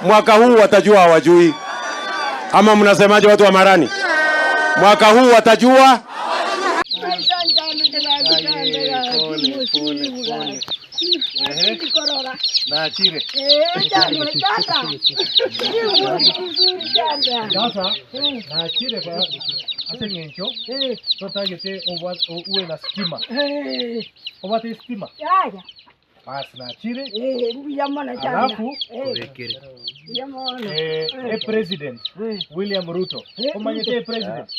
Mwaka huu watajua hawajui. Ama mnasemaje watu wa Marani? Mwaka huu watajua. Alafu President William Ruto. Umanyete president.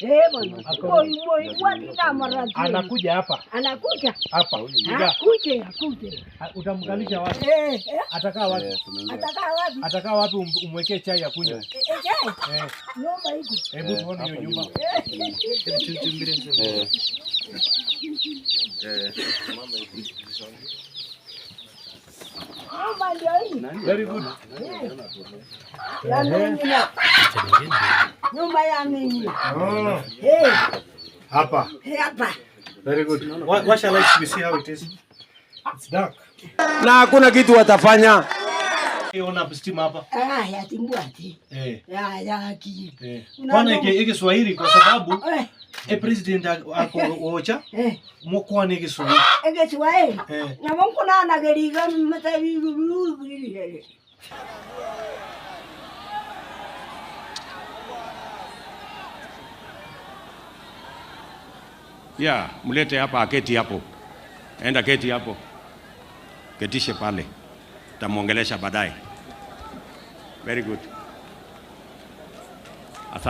Anakuja hapa. Anakuja. Hapa. Akuje, akuje. Utamkalisha wapi? Atakaa wapi? Atakaa wapi? Atakaa wapi umwekee chai ya kunywa? Chai. Nyumba iko. Hebu tuone hiyo nyumba. Very good. Nyumba ya mimi. Hapa. Hapa. Very good. What shall I see how it is? It's dark. Na hakuna kitu watafanya. Ona stima hapa. Ah, ya timbwati. Ya ya ki. Kwana iki Kiswahili kwa sababu president ako ocha. Mokwa ni Kiswahili. Kiswahili. Na Mungu na anageriga mtabi. Ya, mlete hapa aketi hapo. Enda keti hapo. Ketishe pale. Tamuongelesha baadaye. Very good.